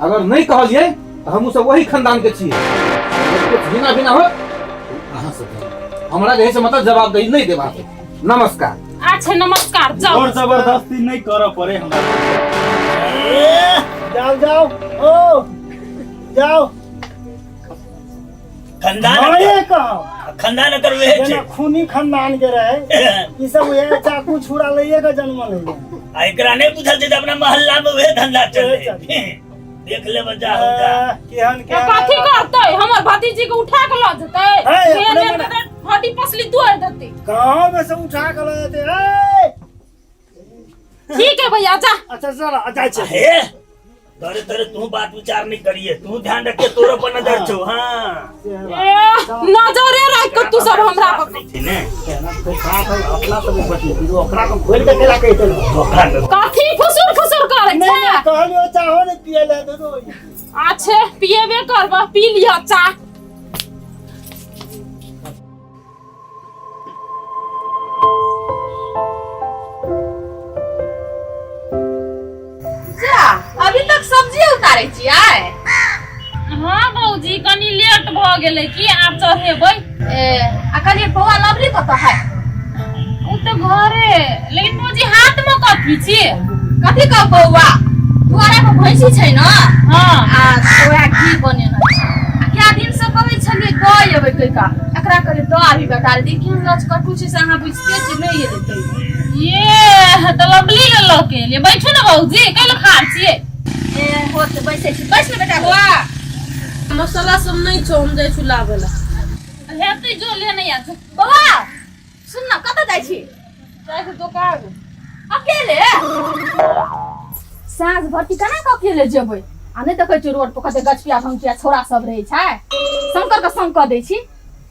अगर नहीं कहलिए तो हम सब वही खानदान के छियै। अगर कुछ भिना भिना हो अहाँ सब जाउ। हमरा जे है से मतलब जवाबदेही नहीं देब अहाँ सब। नमस्कार। अच्छा नमस्कार, जाओ। जोर जबरदस्ती नहीं करऽ पड़े हमरा। ए, जाओ जाओ, ओ जाओ। खानदान हाँ, ये कहो। खानदान एकर वहे छै। जेना खूनी खानदान के रहे ई सब वह चाकू छुरा लइए के जन्मल है। आ एकरा नहीं बुझल छै जे अपना मोहल्ला में वहे धंधा चले। वहे चले। देख ले बच्चा हो जा। केहन केहन कथी करतै? हमर भतीजी के उठा के लऽ जेतै? है, हे, अपने हे, मने। तऽ हड्डी पसली तोड़ि देतै। गाँव में से उठा के लऽ जेतै। ए! ठीक है भैया, जा। अच्छा चल, आ जाइ छै। हे तोरे तोरे तू बात विचार नहीं करिए, तू ध्यान रखिए, तोरो पर नजर छौ। हाँ। से है बात। ए, नजरे राखि के तू सब हमरा पर। नहीं छै ने। अपना सब बतियेतै, ओकरा के खोलि के केला कहितै। धोखा में। कथी फुसुर फुसुर करै नहीं, छै? नहीं, कहलियो चाहो ने पिए ले दे दो। अच्छे पिएबे करबह, पी लिह चाह। जा, अभी तक सब्जी उतारे छियै? हाँ भौजी, कनी लेट भ गेलै की, आब चढ़ेबै। ए, आ कहलियै बौआ लवली कतऽ है? उ तऽ घरे, लेकिन भौजी हाथ में कथी छी? कथी कह बौआ, दुआरा पर भैंसी छै ने। हाँ। आ ओएह घी बनेने छै। आ क्या दिन से कहै छलियै दऽ एबै कहिका, एकरा कहलियै दऽ आबी बेटा, लेकिन लचकटू छै से अहाँ बुझिते छी, नहि एलै तैयो। ये तऽ लवली के लऽ के एलियै। बैठू ने भौजी, कैला खाड़ छियै? ए होत बैसै छी, बैस ने बेटा बौआ। मसाला सब नहीं छौ, हम जाइ छी लाबै ला। हेतै जो ले नहीं आ जो। बौआ सुन ना, कतऽ जाइ छी? जाइ छी दोकान। अकेले साँझ भरती केना कऽ अकेले जेबै? आ नहि देखै छियै रोड पर कते गछपिया भंगपिया छोरा सब रहै छै, शंकर के संग कऽ दै छी,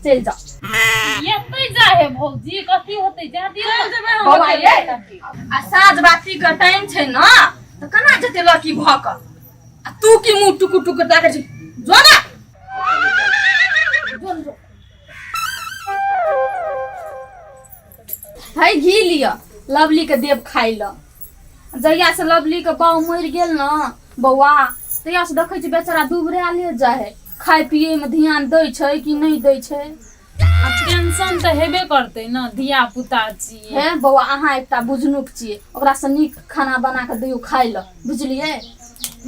चलि जाउ। एतै जा हे भौजी, कथी होतै जा दियौ। चलि जेबै हम बौआ अकेले। यै, आ साँझ बाती के टाइम छै ने, तऽ केना जेतै लड़की भऽ कऽ? आ तू की मुँह टुकु टुकु ताकै छी? जो ना, जो न, जो। है घी लिअ, लवली के देब खाइ लए। जहिया से लवली के बाऊ मरि गेल ने बौआ, तहिया से देखै छी बेचारा दुबराले जाइ है। खाय पिए में ध्यान दै छै कि नहि दै छै? आब टेंशन तऽ हेबे करतै ने, धिया पुता छियै। हे बौआ, अहाँ एकटा बुझनुक छियै, ओकरा से नीक खाना बना कऽ दियौ खाइ लए, बुझलियै?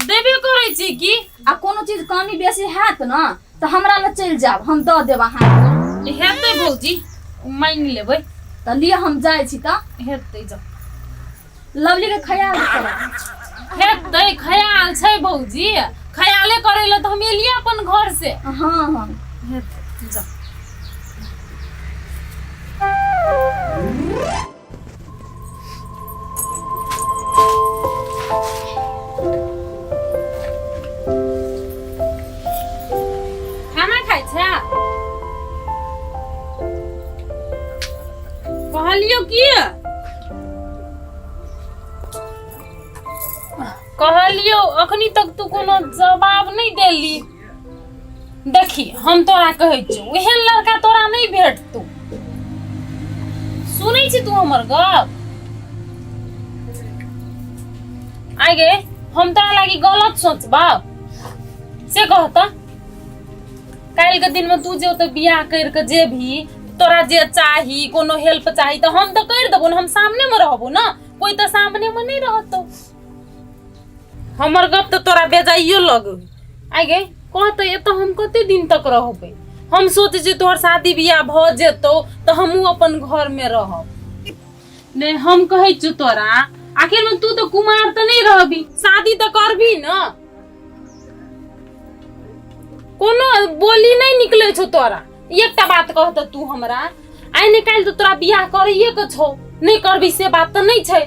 देबे करै छी की। आ कोनो चीज कमी बेसी हैत ने तऽ हमरा लग चलि जायब, हम दऽ देब अहाँके। हेतै भौजी, मानि लेबै। तऽ लिअ, हम जाइ छी तऽ। हेतै, जाउ। लवली के ख्याल करब। हेतै, ख्याल छै भौजी, ख्याले करै लए तऽ हम एलियै अपन घर से। हाँ हाँ। हेतै, जाउ। खाना खाइ छै? कहलियौ की, कहलियौ अखनी तक तू कोनो जवाब नहि देली। देखी, हम तोरा कहै छियौ, एहन लड़का तोरा नहि भेटतौ। सुनै छी तू हमर गप? आइ गे, हम तोरा लागी गलत सोचबौ से कह तऽ? काल्हि के दिन में तू जे ओतऽ बियाह कर के जेबही, तोरा जे चाही, कोनो हेल्प चाही तऽ हम तऽ करि देबो ने, हम सामने में रहबो ने, कोई तऽ सामने में नहीं रहतो। हमर गप तऽ तोरा बेजाइयो लगो। आइ गे कह तऽ, एतऽ हम कते दिन तक रहबै? हम सोचै छियै तोहर शादी बियाह भऽ जेतौ तऽ हमहूँ अपन घरमे रहब। नहि, हम कहै छियौ तोरा, आखिरमे तू तऽ कुमार तऽ नहि रहबी, शादी तऽ करबी ने? कोनो बोली नहि निकलै छौ तोरा। एकटा बात कह तऽ तू हमरा, आइ ने काल्हि तऽ तोरा बियाह करैये के छौ, नहि करबी से बात तऽ नहि छै।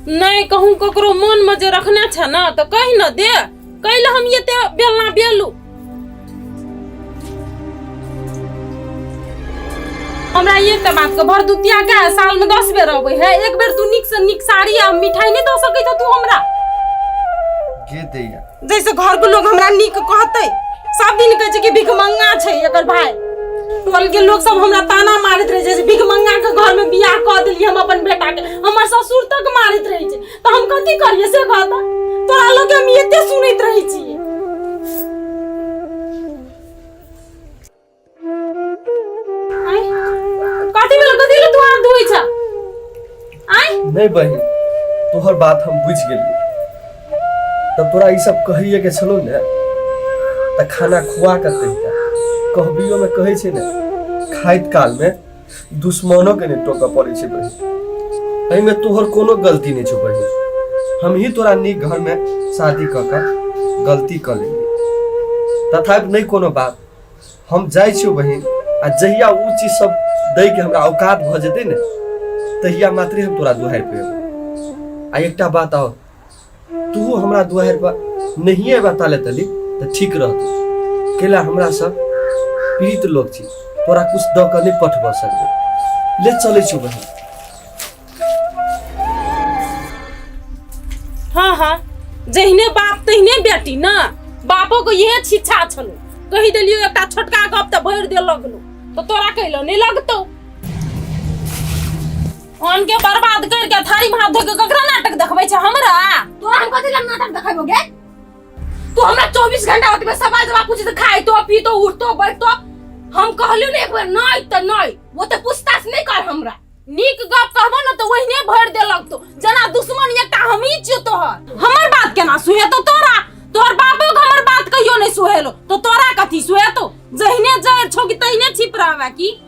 नहि कहूँ ककरो मनमे जे रखने छै ने तऽ कहि ने दे, कैले हम एते बेलना बेलू? हमरा एकटा बात के, भरदुतिया के साल में 10 बेर अबै है, एक बेर तू नीक से नीक साड़ी आ मिठाई नहीं दऽ सकै छ तू हमरा? के दैया? जैसे घर के लोग हमरा नीक कहतै। सब दिन कहै छै कि भिखमंगा छै एकर भाई। टोल के लोग सब हमरा ताना मारैत रहै छै, भिखमंगा के घर में बियाह कऽ देलियै हम अपन बेटा के। हमर ससुर तक मारैत रहै छै, तऽ हम कथी करियै से कहता? तोरा लोग के हम एते सुनैत नहीं बहिन, तोहर बात हम बुझि गेलियै। तब तोरा ई सब कहैये के छलो ने तऽ खाना खुआ कऽ कहिता। कहबियो में कहै छै ने, खाइत काल में दुश्मनो के नहि टोकऽ पड़ै छै बहिन। एहिमे तोहर कोनो गलती नहि छौ बहिन, हम ही तोरा नीक घर में शादी कऽ कऽ गलती कऽ लेलियै। तथापि नहि कोनो बात, हम जाइ छियौ बहिन, आ जहिया ओ चीज सब दै के हमरा औकात भऽ जेतै ने तहिया मात्रे हम तोरा दुहारि पे अयबौ। आ एकटा बात आओर, तू हमरा दुआरि पर नहिए अयबा ताले तली तऽ ठीक रहतौ, कैला हमरा सब पीड़ित लोक छी, तोरा कुछ दऽ कऽ नहि पठबऽ सकबै। ले चलै छियौ बहिन। हाँ हाँ, जहिने बाप तहिने बेटी ना, बापो के इहे शिक्षा छलो, कहि देलियो एकटा छोटका गप तऽ भरि दे लगलो, तो तोरा कहलो नहीं लगतो। अन्न के बर्बाद कर के थारी में हाथ धो के ककरा नाटक देखबै छै हमरा? तोरा हम कथी लए नाटक देखैबो गे? तू हमरा 24 घंटा ओतबे सवाल जवाब पूछे, खाइतो पीतो उठतो बैठतो। हम कहलियो ने एक बेर नहीं तऽ नहीं, वो तऽ पूछताछ नहीं कर हमरा। नीक गप कहबो न तऽ ओहिने भरि दे लगतो, जेना दुश्मन एकटा हमही छियो तोहर। हमर बात केना सुहेतो तोरा? तोहर बापो के हमर बात कहियो नहीं सुहेलो, तो तोरा कथी सुहेतो? जहिने जड़ छौ कि तहिने छिप रहबे की?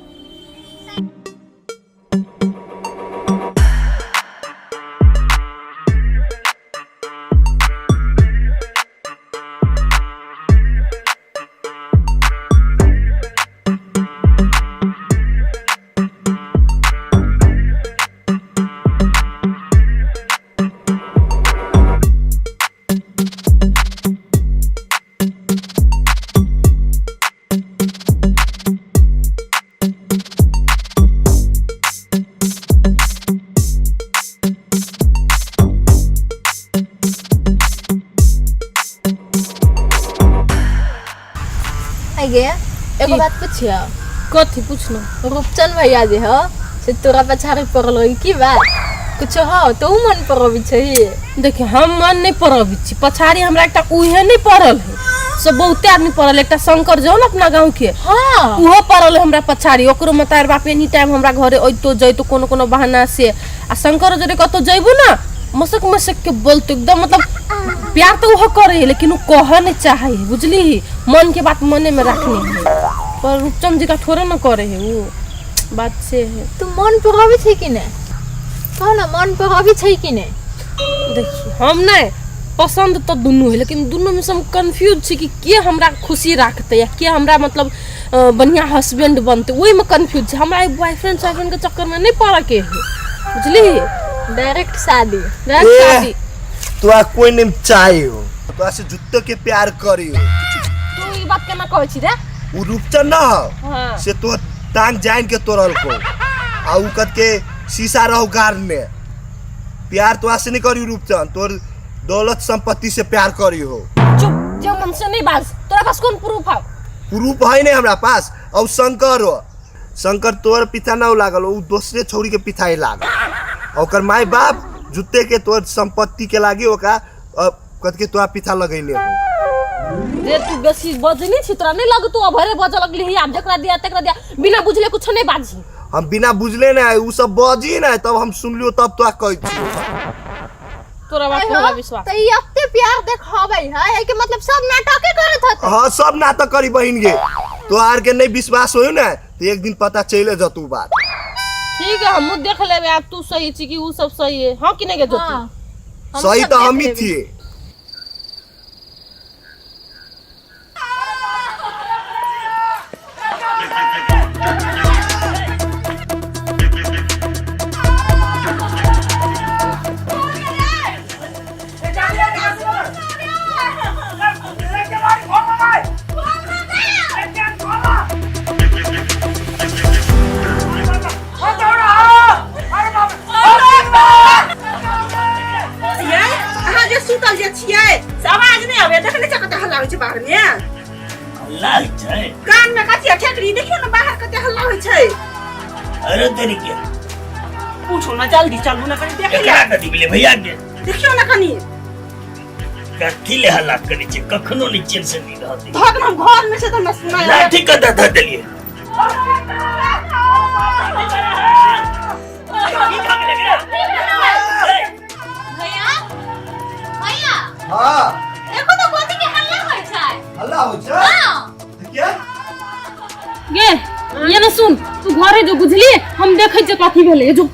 गे एगो बात पूछियो। कथी पूछना? रूपचंद भैया जे हो से तोरा पछाड़ी पड़ल रही की बात कुछो हो तो उ मन पर छै? देखिए हम मन नहीं पड़बी छी पछाड़ी, हमरा एकटा उहे नहीं पड़ल है, सब बहुते आदमी पड़ल। एकटा शंकर जो ने अपना गाँव के, हाँ उहो पड़ल है हमरा पछाड़ी। ओकरो मतार बाप एनी टाइम हमरा घरे अइतो जइतो कोनो कोनो बहाना से, आ शंकर जोरे कतौ जइबो ना मसक मसक के बोलतो एकदम, मतलब प्यार तो उहो करे है लेकिन उ कह नहीं चाहे है, बुझली? मन के बात मने में रखने है, पर रूपचंद जी का थोड़े न करे है वो बात से है। तू मन पर अबै छै कि नहीं? कहो ना, मन पर अबै छै कि नहीं? देखिए हम नहीं पसंद तो दुनू है, लेकिन दुनू में से हम कंफ्यूज छी कि के हमरा खुशी राखते या के हमरा मतलब बढ़िया हस्बैंड बनते, वही में कंफ्यूज छी। हमरा बॉयफ्रेंड बॉयफ्रेंड के चक्कर में नहीं पड़े के है, बुझली? डायरेक्ट शादी। डायरेक्ट शादी। तोरा कोई नहीं चाहिए हो, तोरा से जुत्तो के प्यार करी हो। तू ई बात केना कहै छी रे? उ रूपचंद ना हो। हाँ। से तो टांग जान के तोड़ल को आ उ कत के शीशा रहो गार में। प्यार तोरा से नहीं करी रूपचंद, तोर दौलत संपत्ति से प्यार करी हो। चुप, जे मन से नहीं बाज, तोरा पास कोन प्रूफ है? प्रूफ है नहीं हमरा पास। और शंकर हो, शंकर तोर पीछा ना लागल, उ दूसरे छोरी के पीछा ही लागल। और ओकर माय बाप जुत्ते के तोर संपत्ति के लागी ओकरा कत के तोरा पीछा लगैले हो। रे तू बेसी बजनी छी, तोरा नहीं लगतो अभरे बज लगली ही, आब जकरा दिया तकरा दिया, बिना बुझले कुछ नहीं बाजी। हम बिना बुझले ना उ सब बजी ना, तब हम सुनलियो तब तोरा कहै छी। तोरा बात पर विश्वास। त ई एते प्यार देखबै है, एहि के मतलब सब नाटके करत होतै। हाँ सब नाटक करी बहिन गे, तोहार के नहीं विश्वास होयो ना तो एक दिन पता चले जतू बात। ठीक है हमहू देख लेबे, आब तू सही छी कि उ सब सही है। हाँ कि नहीं गे ज्योति? हाँ, हम सही सब तो देख हम ही लेबै। थिए। अहाँ जे सुतल जे छियै से आवाज नहि आबै, देखने छै कते हल्ला होइ छै बाहर मे? हल्ला होइ छै कान मे कथी ठेकरी, देखियौ ने बाहर कते हल्ला होइ छै। अरे तेरी के उठू ना जल्दी चलू ना कनी देख एकरा कथी भेलै भैया के? देखियौ ना कनी कथी ले हल्ला करै छै, कखनो नहि चैन से नहि रहतै। धक हम घर मे छै त हमरा सुनाय लाठी कतऽ धऽ देलियै? की भऽ गेलै एकरा? हां। देखो तो कथी के हल्ला होइ छै। हल्ला होइ छै? हां। के गे ये न सुन, तू घरे जो बुझली, हम देखै छियै कथी भेलै जो।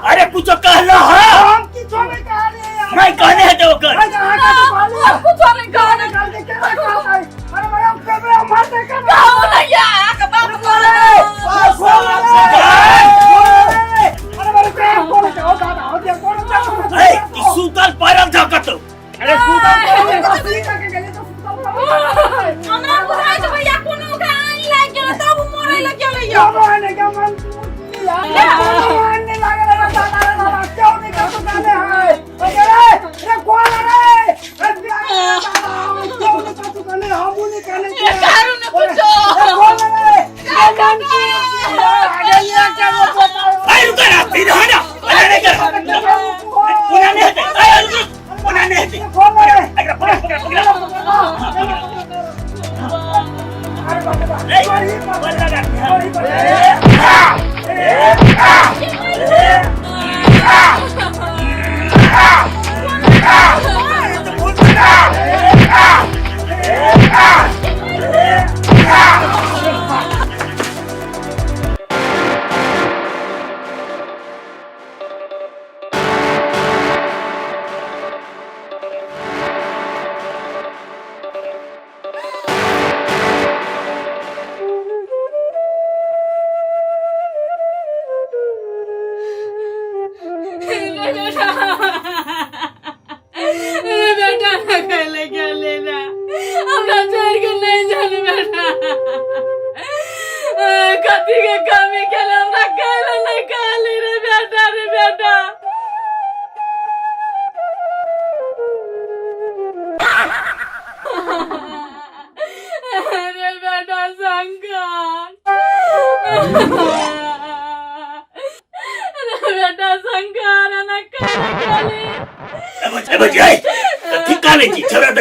अरे कुछ कहलो हाँ नहीं कहने है तो कर सूतल पड़ल था कतौ। अरे सूतल हमरा बुझाइ छै भैया कोनो ओकरा आनि लागि गेल तब मरै लग गेलै यौ।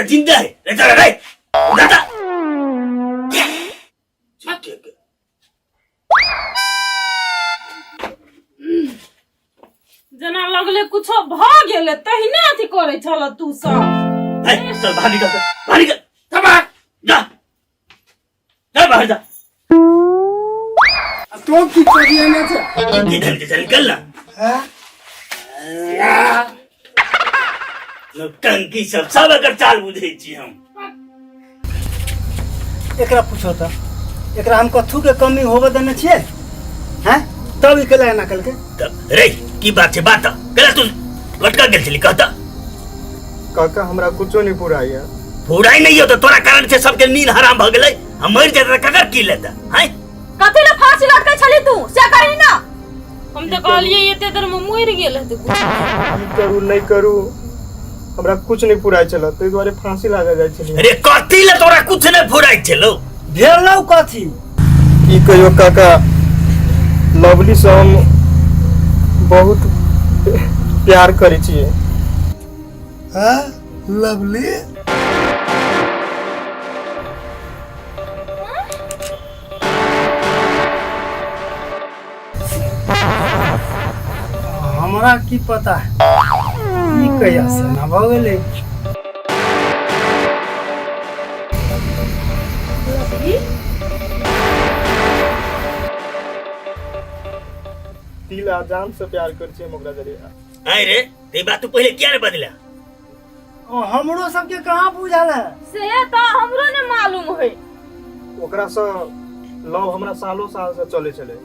जिंदा है रे चल रे दादा जना लगले कुछो भ गेले तहिने अथी करे छल तू सब। ए चल बाहर निकल, बाहर निकल, चल बाहर जा, जा बाहर जा। तो की करिए ने छै की धर के चल निकल ना। हां नौटंकी सब सब अगर चाल बुझै छी हम। एकरा पूछो त एकरा हम कथू के कमी होबे देने छियै हैं तब ई केला एना कलके रे की बात छै बात केला तू लटका गेल छली कहता। काका हमरा कुछो नहीं पुराई है। पुराई नहीं हो तो तोरा कारण से सबके नींद हराम भ गेलै। हम मर जेतै त ककर की लेता हैं? कथी ले फांसी लटकै छली तू से करही ना। हम त कहलियै एते देर में मरि गेल हेतै कुछ। की करू नहीं करू हमरा कुछ नहीं पुराई छल ताहि दुआरे फांसी लागा जाइ छली। अरे कथी ले तोरा कुछ नहीं पुराई छलो? भेलौ कथी? की कहियो काका, लवली से हम बहुत प्यार करै छियै। हां लवली हमरा की पता है ई कहिया से ना भ गेलै। दिल आ जान से प्यार कर छियै हम ओकरा जरिए। आय रे ते बात तू पहिले किया ने बदला? ओ हमरो सबके कहाँ बुझल है से तो हमरो ने मालूम है। ओकरा से लव हमरा सालों साल से चले चले।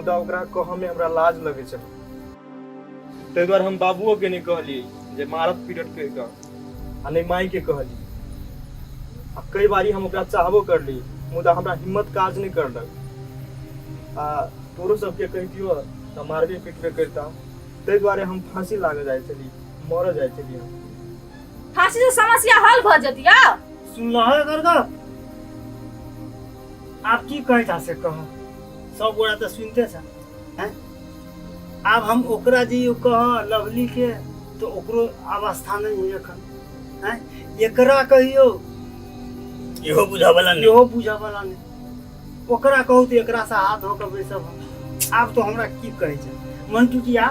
मुदा ओकरा कहऽमे हमरा लाज लगै छल। ताहि दुआरे हम बाबुओके नहि कहलियै जे मारत पीटत कहि कऽ, आ नहि मायके कहलियै। आ कई बारी हम ओकरा चाहबो करली, मुदा हमरा हिम्मत काज नहि करलक। आ तोरो सबके कहितियो तऽ मारबे पीटबे करिता, ताहि दुआरे हम फांसी लागऽ जाइ छली, मरऽ जाइ छली हम। फांसी से समस्या हल भऽ जतिया। सुनलह एकर गप? आब की कहै छा से कह, सब गोरा तऽ सुनिते छा। हैं, आब हम ओकरा जइयो कह लवली के तो ओकरो अवस्था नहीं है एखन। हैं, एकरा कहियो इहो बुझऽ वाला नहीं, इहो बुझऽ वाला नहीं। ओकरा कहू तऽ एकरा से हाथ धो कऽ बैसब हम। आब तो हमरा की कहै छै मंटू टिया,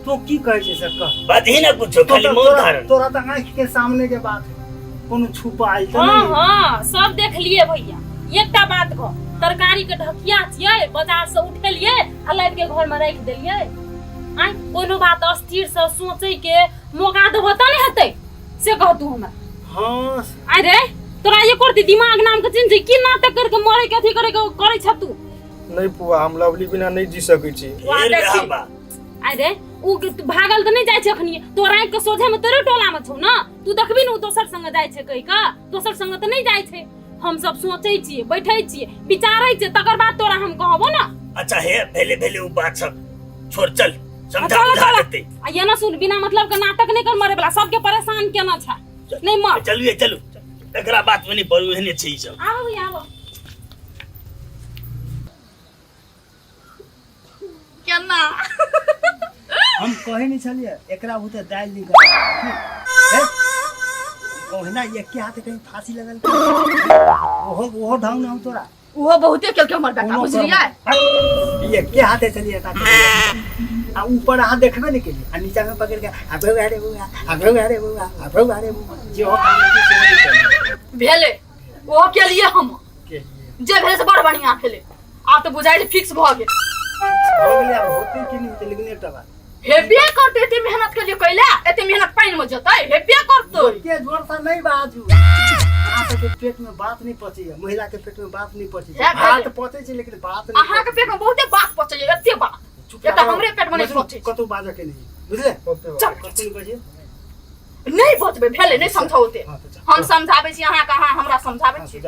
तो की कहै छै से कह। बाजही ना कुछो, खाली मौन धारण। तोरा तऽ आँखि के सामने के बात है, कोनो छुपायल तऽ हाँ नहीं। हाँ, सब देख लिए भैया। एकटा बात कह, तरकारी के ढकिया छियै, बाजार से उठेलियै आ लाबि के घर में राखि देलियै। आँय, कोनो बात अस्थिर से सोचै के मौका देबो तऽ नहि हेतै, से कह तू हमरा। हाँ। आँय रे, तोरा एको रत्ती दिमाग नाम के चिन्ह छै की नाटक करके मरे के अथी करे के करै छ तू? नहीं पुआ, हम लवली बिना नहीं जी सकै छी। वाह, देखी। आँय रे, उ के तू भागल तऽ नहि जाइ छै अखनी, तोरा आँखि के सोझे में तोरे टोला में छौ ना, तू देखबी ने उ दोसर संगे जाइ छै कहि कऽ, दोसर संगे तऽ नहि जाइ छै। हम सब सोचै छियै, बैठै छियै, विचारै छियै, तकर बाद तोरा हम कहबो ना। अच्छा हे, भेले भेले उ बात सब छोड़, चल समझा चलो, बुझा चलो। देते। आ ये ना सुन, बिना मतलब के नाटक नहीं कर मरे वाला, सबके परेशान केना छा, नहीं मर। चलिए चलू, एकरा बात में नहीं पड़ू, एहने छै ई सब। आबो भैया आबो। केना हम कहै नहीं छलियै एकरा बुते दालि निकल ओहिना एके हाथे कहीं फांसी लगल ओहो ओहो ढंग ना हो तोरा। ओहो बहुते केलकै हमर बेटा, बुझलियै? एके हाथे चलिए आ ऊपर अहाँ देखबे नहीं केलिए आ नीचा में पकड़ के अबे अरे बउआ अबे अरे बउआ अबे अरे बउआ जे हो काम होतै से नहीं केलिए। भेलै ओहो केलिए हम, जे भेलै से बड़ बढ़िया भेलै। आब तऽ बुझाइ छै फिक्स भऽ गेल। भऽ गेलै, आब होतै कि नहि होतै, लेकिन एकटा बात हेबे करतै। एते मेहनत के लिए कैला, एते मेहनत पानि में जेतै, हेबे करतै। के जोर से नहीं बाजू, अहाँ सबके पेट में बात नहीं पचैया, महिला के पेट में बात नहीं पचै छै। हे भात पचै छै लेकिन बात नहीं। अहाँ के पेट में बहुते बात पचैया, एते बात एकटा हमरे पेट में नहीं पचै। कतौ बाजऽ के नहीं, बुझले? चल। कतौ नहीं बजिए। नहीं बचबै, भेलै नहीं समझौते। हम समझाबै छी अहाँके, अहाँ हमरा समझाबै छी।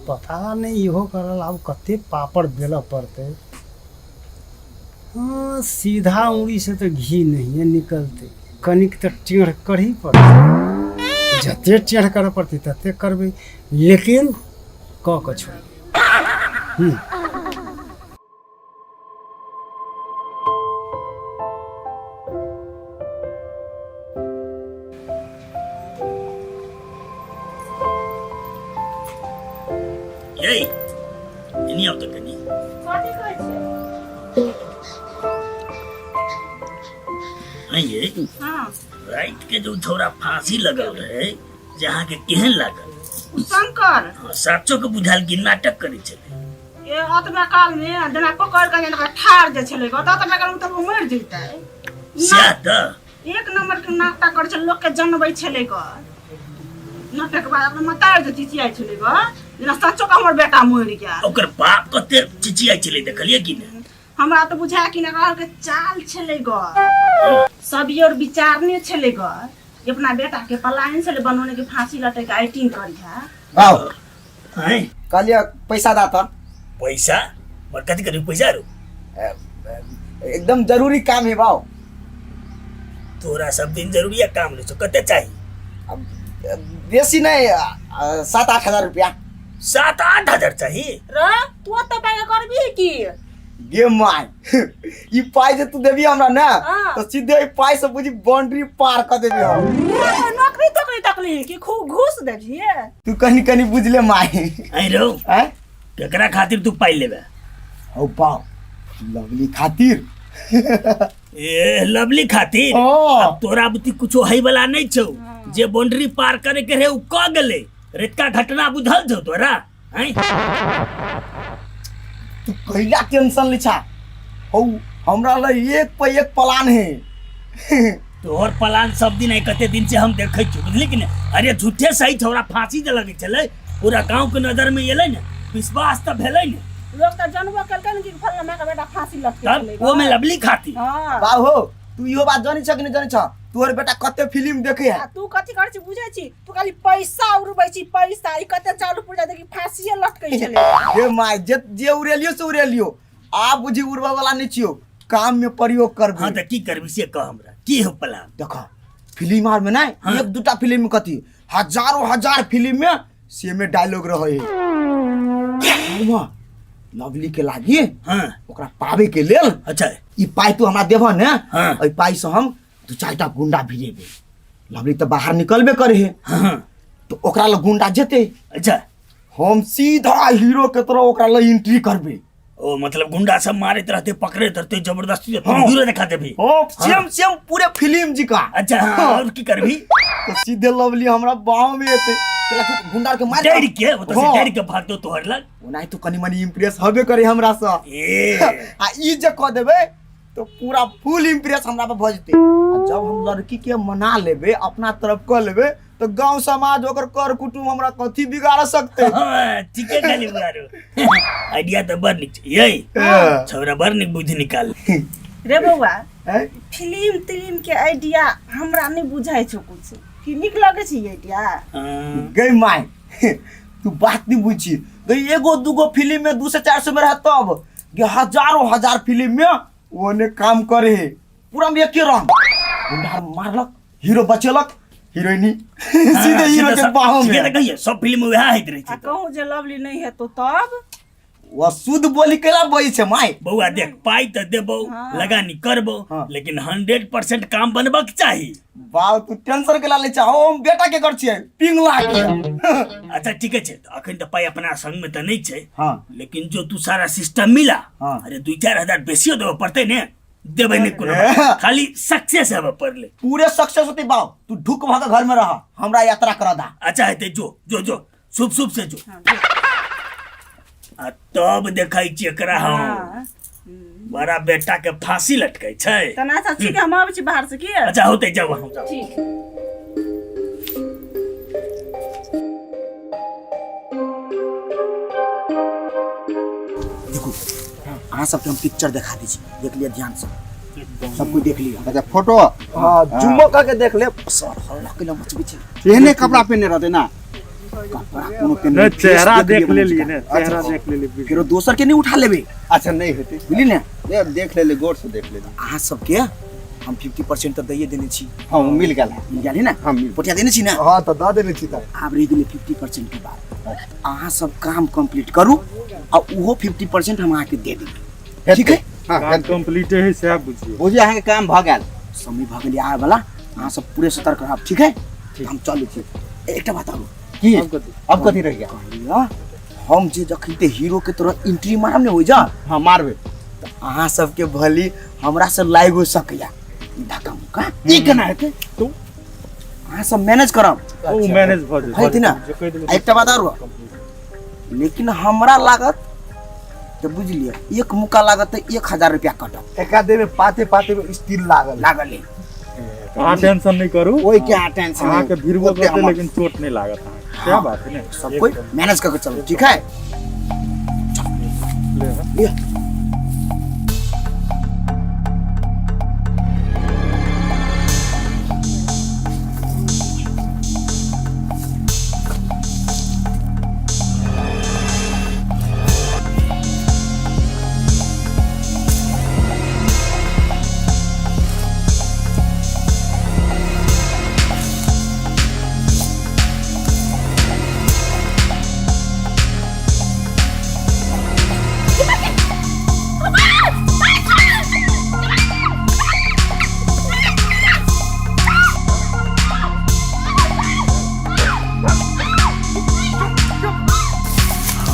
पता नहीं इहो करल आब कते पापड़ बेलऽ पड़तै। हाँ, सीधा उंगली से तो घी नहीं निकलते, कनिक तऽ टेढ़ करही पड़तै। जते टेढ़ करऽ पड़तै तते करबै, लेकिन कऽ कऽ छोड़बै। ये एनी आउ तऽ कनी। कथी कहै छियै? हाँ ये हाँ। रात के जो छौड़ा फांसी लगल रहे जे अहाँ के केहन लागल? शंकर। हाँ, साचो के बुझायल कि नाटक करै छलै। ए ओतबा काल में जेना पकड़ के जेना ठाड़ जे छलै गो, ततबा काल में तऽ ओ मरि जैतै। सएह तऽ एक नंबर के नाटक करै छलै, लोक के जनबै छलै ग। नाटक बाद अपना मतार जे चिचियाइ छलै ग, जेना सचो के हमर बेटा मरि गेल। ओकर बाप कते चिचियाइ छलै देखलियै कि नहि? हमरा तऽ बुझाय कि ने के चाल छलै ग, सब और विचारने छलै ग, अपना बेटा के पलायन छलै बनौने के फांसी लटक के एक्टिंग करिहा। आओ कहलिए पैसा दाता। पैसा मर कथी करी पैसा रो? एकदम जरूरी काम है बाओ। तोरा सब दिन जरूरी काम रहे छौ, कते चाही? अब बेसी नहीं, 7-8 हजार रुपया। 7-8 हजार चाही? र तू ओते पाइ करबी की? गे my, ई पाइ जे तू देबी हमरा ना, हाँ। तो सीधे ई पाइ से बुझी बाउंड्री पार कर देबी हम। नौकरी तोकरी तकली की खूब घूस देबी? तू कनी कनी बुझले my. आई रो हैं? केकरा खातिर तू पाइ लेबे? हौ बाप, लवली खातिर। ए लवली खातिर? अब तोरा बुद्धि कुछो है वाला नहीं छौ, जे बाउंड्री पार करे के रहे उ क गेलै। रेतका घटना बुझल छौ तोरा? हैं? तू कैला टेंशन ले छा? हौ हमरा ला एक पे एक प्लान है। तोहर प्लान सब दिन है, कते दिन से हम देखै छियौ, बुझली कि नहि? अरे झूठे सही छौड़ा फांसी दे लगै छलै, पूरा गांव के नजर में एलै ने, विश्वास तऽ भेलै ने। लोग तऽ जानबो केलकै ने कि फलना के बेटा फांसी लटके तब छलै। वो में लवली खाती। हाँ। बाबू हो, तू इहो बात जानी छ कि नहीं जानी छ? तोहर बेटा कते फिल्म देखे है। आ तू कथी करै छी बुझै छी? तू खाली पैसा उड़बै छी पैसा। ई कते चालू पुर्जा देखी फांसीए लटकै छलै। हे my, जे जे उड़ेलियो से उड़ेलियो, आ बुझी उड़बा वाला नहीं छियो, काम में प्रयोग करबे। हाँ तऽ की करबी से कह हमरा, की हो प्लान? देख फिल्म आर में नहीं, एक दूटा फिल्म में कथी हजारों हजार फिल्म में सेमे डायलॉग रहे है। लवली के लागी, हाँ, ओकरा पावे के लेल। अच्छा। ई पाई तू हमरा देबह ने, हाँ, एहि पाई से हम दू चारि टा गुंडा भिड़ेबै। लवली तऽ बाहर निकलबे करे है, हाँ, तो ओकरा लग गुंडा जेते। अच्छा। हम सीधा हीरो के तरह ओकरा लग एंट्री करबे। ओ मतलब गुंडा सब मारैत रहते, पकड़ैत रहते जबरदस्ती, तो हाँ। हीरो देखा देबी। हाँ, सेम सेम पूरे फिल्म जी का। अच्छा, हाँ, और की करबी? तो सीधे लवली हमरा बाहों में एते, गुंडा के मार डर के, ओ तो हाँ। डर के भागतो तोहर लग। ओनाही तो कनी मनी इम्प्रेस हबे करे हमरा से। ए। आ ई जे कह देबे तो पूरा फुल इम्प्रेस हमरा पर भऽ जेतै। आ जब हम लड़की के मना लेबे, अपना तरफ कऽ लेबे, तो गांव समाज ओकर कर कुटुम हमरा कथी बिगाड़ सकते। हाँ, ठीके कहली बुआरो, आइडिया तो बड़ नीक छै। यै हाँ। छौरा बड़ नीक बुद्धि निकाल। रे बौआ, फिल्म तिल्म के आइडिया हमरा नहीं बुझाइ छौ कुछ, की नीक लगै छै ई आइडिया? गई my, तू बात नहीं बुझी गई। एगो दूगो फिल्म में 200 400 में रह, तब गे हजारों हजार फिल्म में ओने काम करे है, पूरा में एके रंग, गुंडा मारलक, हीरो बचेलक, हीरोइनी सीधे हीरो के बाहों ठीके में। तऽ कहियै, सब फिल्म वएह होइत रहै छै। आ कहूँ जे लवली नहीं हेतौ तब? वह शुद्ध बोली केला बजै छै my. बौआ देख, पाइ तऽ देबौ, लगानी करबौ, लेकिन 100% काम बनबक चाही। बाप, तू टेंशन केला लै छै? हम बेटा के कर छियै, पिंगला के। अच्छा ठीके छै, तऽ अखन तऽ पाइ अपना संग में तऽ नहि छै, हाँ, लेकिन जो तू सारा सिस्टम मिला, हाँ, अरे 2-4 हजार बेसियो देबऽ पड़तै ने, देबै नहि कोनो बात, खाली सक्सेस हेबऽ पड़लै। पूरे सक्सेस होते बाप, तू ढुक भऽ के घर में रह, हमरा यात्रा करा दा। अच्छा हेतै, जो जो जो शुभ शुभ से जो, आ तब देखै छी एकरा हम। हाँ। बड़ा बेटा के फांसी लटकै छै। तना अच्छा ठीक है, हम आबै छी बाहर से की। अच्छा होतै, जाउ अहाँ, जाउ। ठीक। देखू, अहाँ सबके हम पिक्चर देखा दै छी, देख लिअ ध्यान से, सब कोई देख लिअ। अच्छा फोटो। हाँ, जुम्मो करके देख ले। सर हल्ला केला मचबै छै। एहने कपड़ा पहिने रहतै ना? कपड़ा कोनो पहिने नहीं, फेस चेहरा देख देख लिअ लेलियै ने, अच्छा, चेहरा देख लेलियै। फेरो दोसर के नहीं उठा लेबै। अच्छा नहीं हेतै। बुझली ने? नहीं, देख लेली, गौर से देख लेली। अहाँ सबके हम 50% तऽ दैये देने छी। हाँ, वो मिल गेल। मिल गेल है ना? हाँ, मिल। पोठिया देने छी ना? हाँ, तऽ दऽ देने छी तऽ। आब रहि गेलै 50% के बाद। अहाँ सब काम कंप्लीट करू आ उहो 50% हम अहाँके दे देबै, ठीक है? हाँ, काम कंप्लीट है से बुझियौ। बुझियौ अहाँके काम भऽ गेल। समय भऽ गेलै आबै वाला, अहाँ सब पूरे सतर्क रहब, ठीक है? हम चलै छी। एकटा बात आरो। की? अब कथी रहि गेल? कहलियै, हम जे जखन ते हीरो के तरह एंट्री मारब ने हो जा, हाँ मारबे, तऽ अहाँ सबके भली हमरा से लाइग हो सकैया धक्का मुक्का। ई केना हेतै? तू अहाँ सब मैनेज करब। ओ मैनेज भऽ जेतै। हेतै ना? जे कहि देबै। एकटा बात आरो, लेकिन हमरा लागत तऽ बुझि लिअ, एक मुक्का लागत तऽ 1000 रुपया कटत। एकरा देह में पाते पाते में स्टील लागल। लागल है। अहाँ टेंशन नहीं करू, ओहि के अहाँ टेंशन अहाँ के नहीं। भिड़बो ओते करतै हमर- लेकिन चोट नहीं लागत अहाँके। क्या हाँ। बात है ने? सब कोई मैनेज करके चलो, ठीक है? ले, हाँ।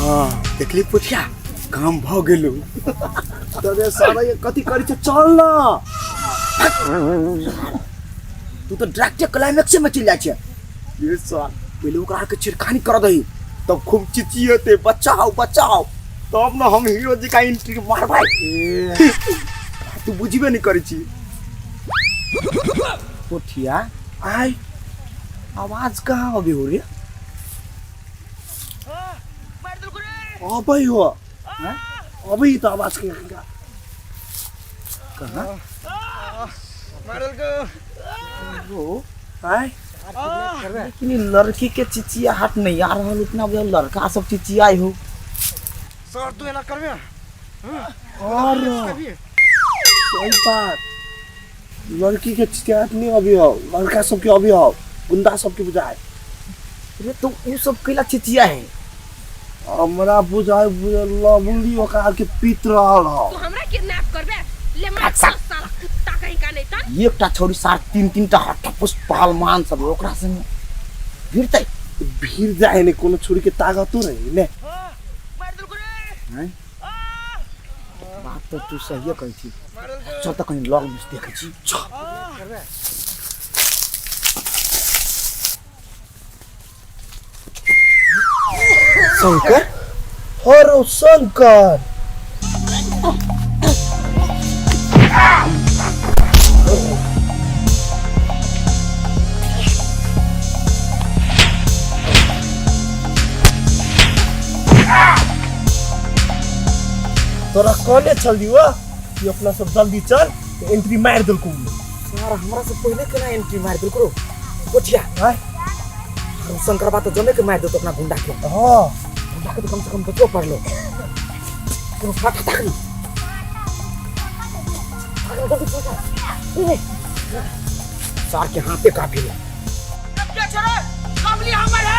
हाँ, देखली पुछिया काम भ गेलो। तबे साला ये कथी करै छै, चल ना। तू तो डायरेक्ट क्लाइमेक्स में चल जाइ छै। ये साल पहले ओकरा के छिड़खानी कर दही, तब खूब चिचियेते बचाओ बचाओ, तब न हम हीरो जी का एंट्री मारबै। तू बुझबे नहीं करै छी। पोठिया आय आवाज कहाँ अबे हो रे? अबै हो अबै त आवाज के कहाँ मारल को आय लेकिन ई लड़की के चिचियाहट नहीं आ रहल उतना बुझल लड़का सब चिचियाई हो। सर तू एना करबे और सही बात लड़की के चिचियाहट नहीं अभी हो लड़का सबके अभी हो गुंडा सबके बुझाए। रे तो उ सब कैला चिचिया है? हमरा बुझाए लवली ओकरा के पीत रहल हो। तू हमरा किडनैप करबे ले मार साला कुत्ता कहीं का नहीं त। एकटा छोरी सार तीन तीन टा हट्टा पहलवान सब ओकरा संग भिड़तै भीड़ जाए ने कोनो छोरी के ताकतो रही ने। हैं बात तो तू सही कहै छी। चल त कहीं लग में देखै छी। शंकर हरो शंकर तोरा कहने चल दियो कि अपना सब जल्दी चल एंट्री मार देलको। सर हमरा से पहले केना एंट्री मार देलको रो कोठिया? हाय शंकर बा तो जमे के मार देतो अपना गुंडा के। हां गुंडा के तो कम से कम बचो पड़लो। कोनो फाटा ताक नहीं सर के हाथ पे काफी है। क्या छोड़ो कमली हमर है।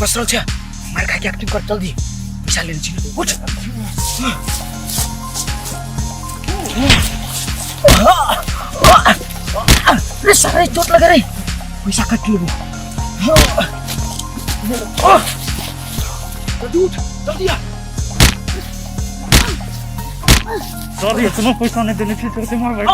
पसरल छे मार खा के एक्टिंग कर जल्दी पैसा लेने छी उठ। रे सारे चोट लगे रे पैसा काट लेबो। जल्दी उठ जल्दी आ। सर इतना पैसा नहीं देने छी करते मार भाई।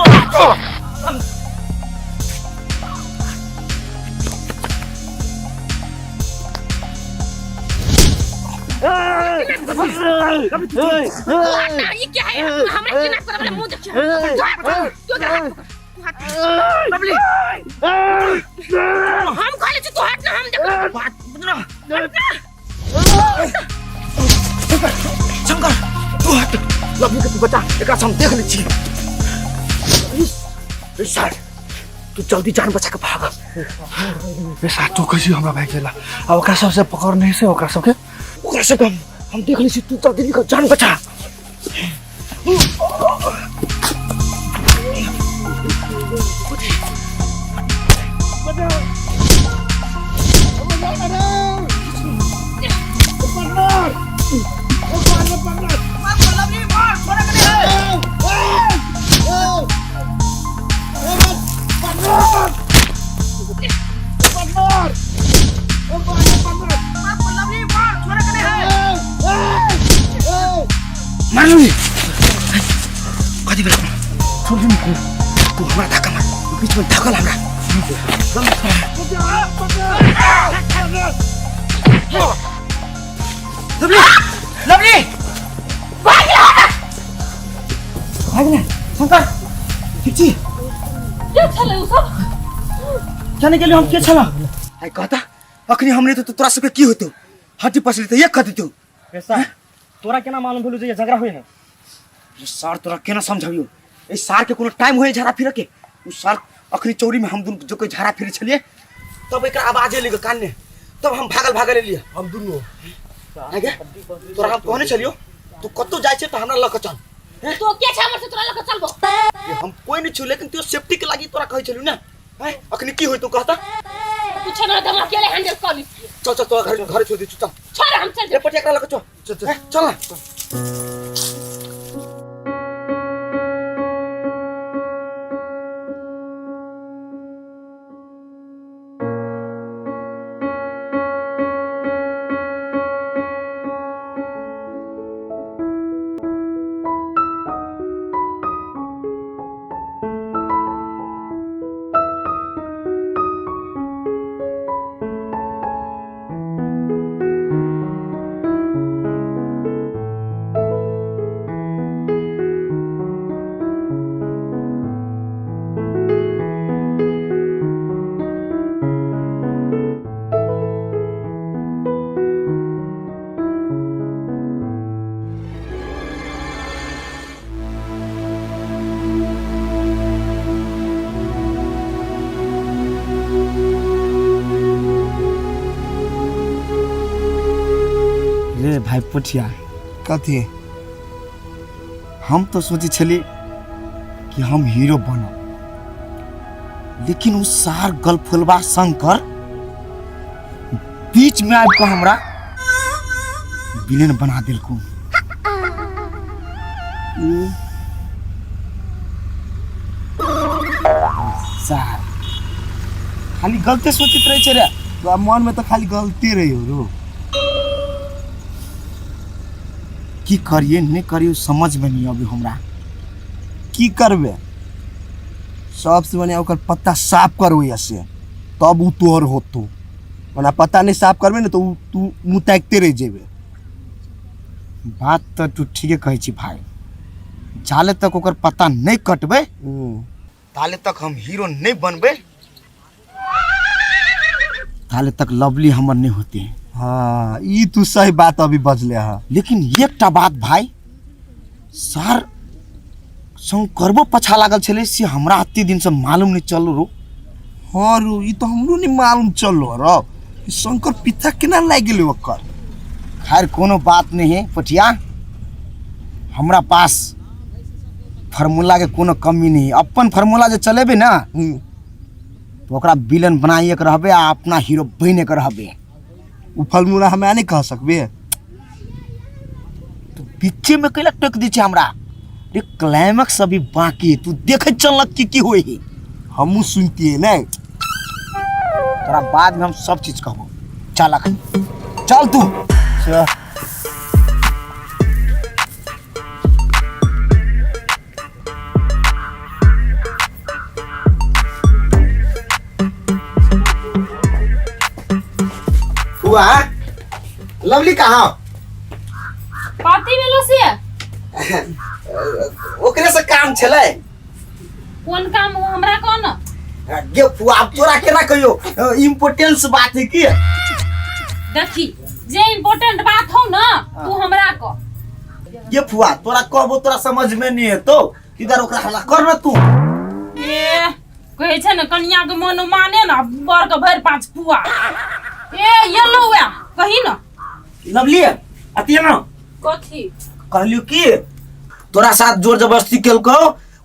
ये क्या है? हमरा किडनैप करबे मुंह देख। तू हम कहले छी तू हट ना हम देख। शंकर तू हट लवली के तू बचा एकरा से हम देख ले छी। रे सर तू जल्दी जान बचा के भाग। रे सर तू कैसी हमरा भाग गेला आ ओकरा सबसे पकड़ नहीं से ओकरा सबके हम देख ले छी तू जल्दी निकल जान बचा। मारलू कति बेला छोड़ दिनु तू हमरा धक्का मार बीच में धक्का हमरा। लवली लवली भाग भाग शंकर ठीक छी के छले उ सब जाने के लिए हम के छला आई कहता अखनी हमने तो तोरा सबके की होतो हड्डी पसली त एक खदितो। ऐसा तोरा केना मालूम भेलु जे झगड़ा होय है? सर तोरा केना समझाबियो ए सार के कोनो टाइम होय झगड़ा फिरे के उ सार अखनी चौरी में हम दुनु जो कोई झगड़ा फिरे छलिए तब एकर आवाज एलै कान ने तब हम भागल भागल एलिए हम दुनु आगे तोरा हम कहने छलियो तू कतौ जाय छै त हमरा ल के चल। तो के छै हमर से तोरा ल के चलबो? हम कोई नहीं छु लेकिन तू सेफ्टी के लागी तोरा कहै छलियो ना। हैं अखनी की होय तू कहता? कुछ ना हम अकेले हैंडल कर ली। चल चल तोरा घर घर छोड़ दी चल छोड़ हम चल रे पटिया एकरा ल के चल चल चल ना। भाई पोठिया कथी हम तो सोचे छली कि हम हीरो बनब, लेकिन उ सार गलफुलबा शंकर बीच में आबि कऽ हमरा विलेन बना देलकू। सार खाली गलते सोचित रहे छै रे। तोरा मन में तो खाली गलती रही हो रो। की करिए नहीं करिए समझ में नहीं अभी हमरा। की करबे, सबसे बढ़िया ओकर पत्ता साफ करू से तब उ तोहर होतो, ओना पत्ता नहीं साफ करबे ने तो उ तू मुँह ताकिते रह जेबे। बात तो तू ठीके कहै छी भाई, जाले तक ओकर पत्ता नहीं कटबे ताले तक हम हीरो नहीं बनबे, ताले तक लवली हमर नहीं होती। हाँ ई तू सही बात अभी बजले है। लेकिन एकटा बात भाई, सार शंकरबो पछा लागल छलै से हमरा अते दिन से मालूम नहीं चल रो। हाँ रो, ई तो हमरो नहीं मालूम चलो रो शंकर पीछा केना लागि गेलै ओकर। खैर कोनो बात नहीं है पटिया, हमरा पास फार्मूला के कोनो कमी नहीं। अपन फार्मूला जे चलेबे ना तो ओकरा विलन बनाइए के रहबे आ अपना हीरो बने के रहबे। उ फार्मूला हमरा नहीं कह सकबे। तू बीचे में कैला टोक दी छे हमरा रे, क्लाइमैक्स अभी बाकी है, तू देखे चलक की की होई है। हमहू सुनतिए नहीं तोरा बाद में हम सब चीज कहबो। चल अखन चल तू चल। हुआ लवली कहाँ? कथी भेलो से? ओकरे से काम छलै। कोन काम हो हमरा कह न। गे फुआ अब तोरा केना कहियो, इम्पोर्टेंस बात है की। देखी जे इम्पोर्टेंट बात हो ना तू हमरा कह। गे फुआ तोरा कहबो तोरा समझ में नहीं हेतो, इधर ओकरा हल्ला कर न तू। ए कहै छै ने कनिया के मन माने ना बर के भरि पाँच पुआ। ए ये लो वे कही ना। लवली अतिया ना कथी कहलियो की तोरा साथ जोर जबरदस्ती केलको